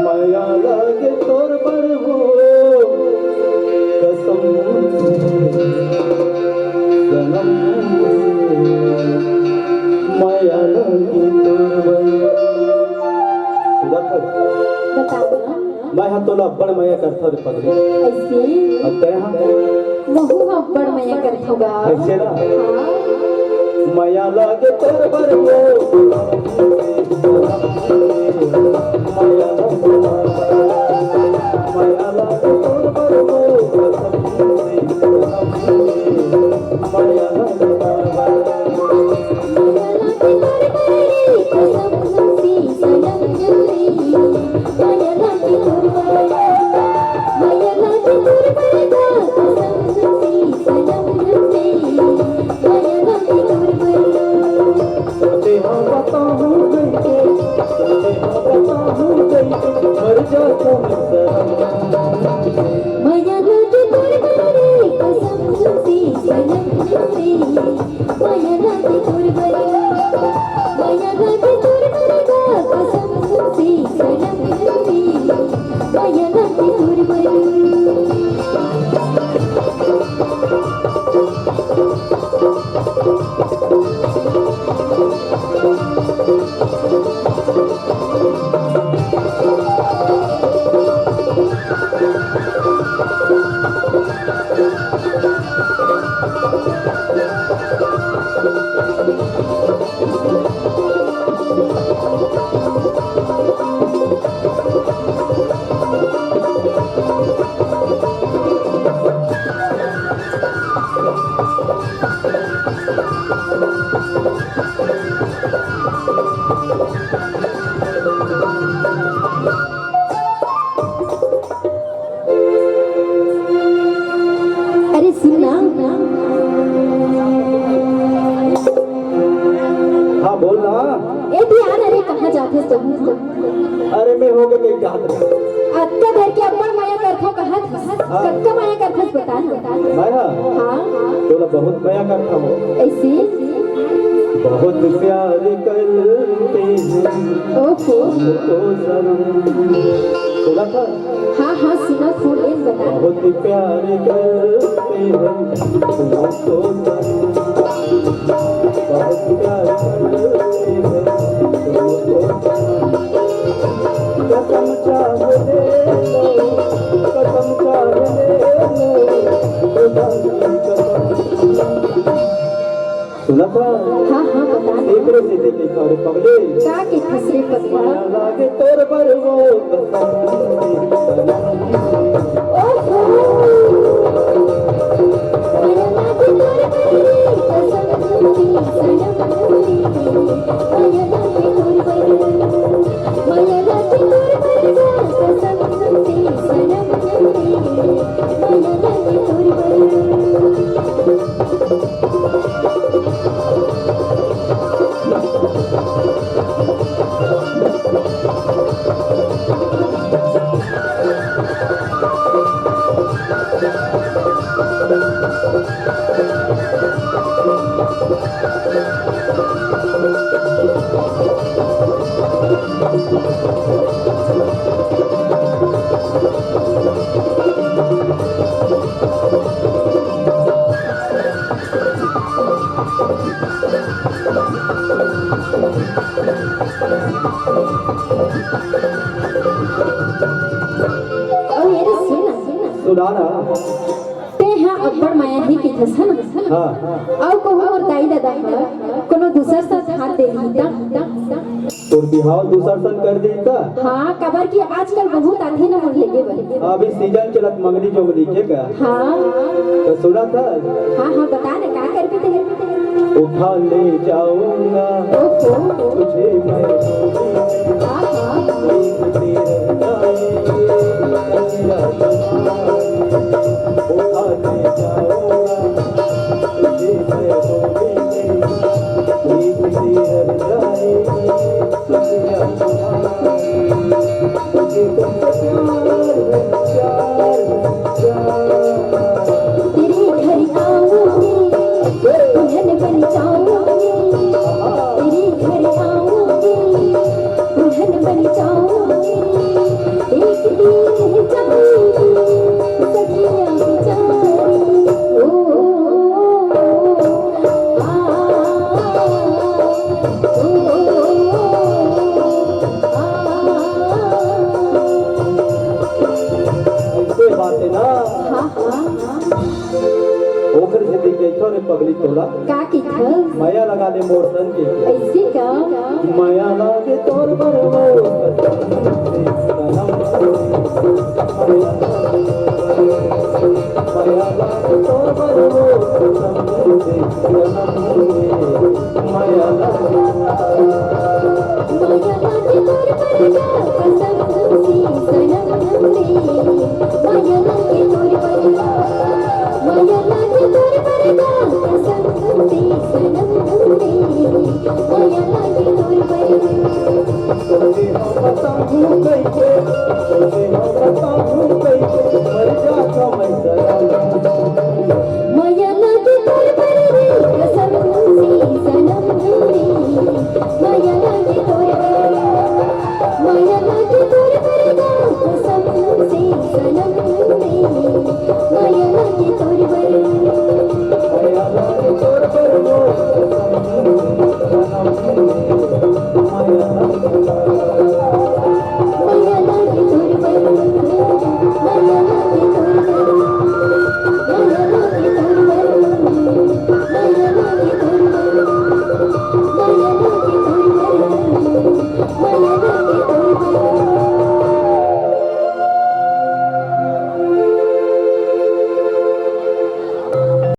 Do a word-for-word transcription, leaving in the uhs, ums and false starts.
मया लागे तोर बर हो कसम से, सनम से। मया लागे तोर बर। सुनत हस? बताओ ना। मैं हा तोला अब्बड़ मया करथव रे पगली। अइसे? अउ तैं हा? महूं हा अब्बड़ मया करथव गा। कइसे ना? हाँ। मया लागे तोर बर वो। मया लागे, मया लागे तोर बर वो। मया लागे तोर बर। अरे सुन ना। हाँ, बोल ना। ए धियान, अरे कहाँ जात हस तहूँ? अरे मैं होगे कहीं जात रहे। अतका भर के अब्बड़ मया करथव कहत हस। हाँ। कतका मया करथस बता ना। मैं हा? हाँ। तोला बहुत मया करथव। अइसे? बहुत प्यार करते हैं ओहो। तुमको सनम। सुनत हस? हाँ, हाँ, सुनत हँव, बता। बहुत प्यार करते हैं तुमको सनम, बहुत प्यार करते हैं तुमको सनम। कसम चाहे ले लो, कसम चाहे ले लो, खुदा की कसम। सुनत हस? हाँ, हाँ, बता ना। एकरे सेती कहिथँव रे पगली। का कहिथस रे पगला? मया लागे तोर बर वो कसम से सनम। ओहो। मया लागे तोर बर वो कसम से सनम। मया लागे तोर बर, मया लागे तोर बर वो कसम से सनम। मया लागे तोर बर। अउ ये रे सुन ना। सुना ना। तें हा अब्बड़ मया हे कहिथस, है ना? हाँ। अउ कहूँ मोर दाई ददा ह कोनो दूसर साथ हाथ दे दिही त? तोर बिहाव दूसर सन कर दिही त? हाँ, काबर कि आजकल बहुत आथे ना मोर लेगे बर। अभी सीजन चलत मंगनी जोगनी के का? हाँ। त सुनत हस? हाँ, हाँ, बता ना, का करबे तें? उठा ले जाऊंगा ओहो। तुझे मैं हाँ, हाँ। तेरे घर आऊंगी, दुल्हन बन जाऊंगी। तेरे घर आऊंगी, दुल्हन बन जाऊंगी। एक दिन रह जाएंगी सखियां बेचारी। ओ, ओ, ओ, आ, आ, ओ, ओ, ओ, आ, आ, अइसे बात हे ना। हाँ, हाँ, हाँ। ओखर सेती कहिथंव रे पगली तोला। का कहिथस? मया लगा ले मोर संग के। अइसे का? मया लागे तोर बर मोर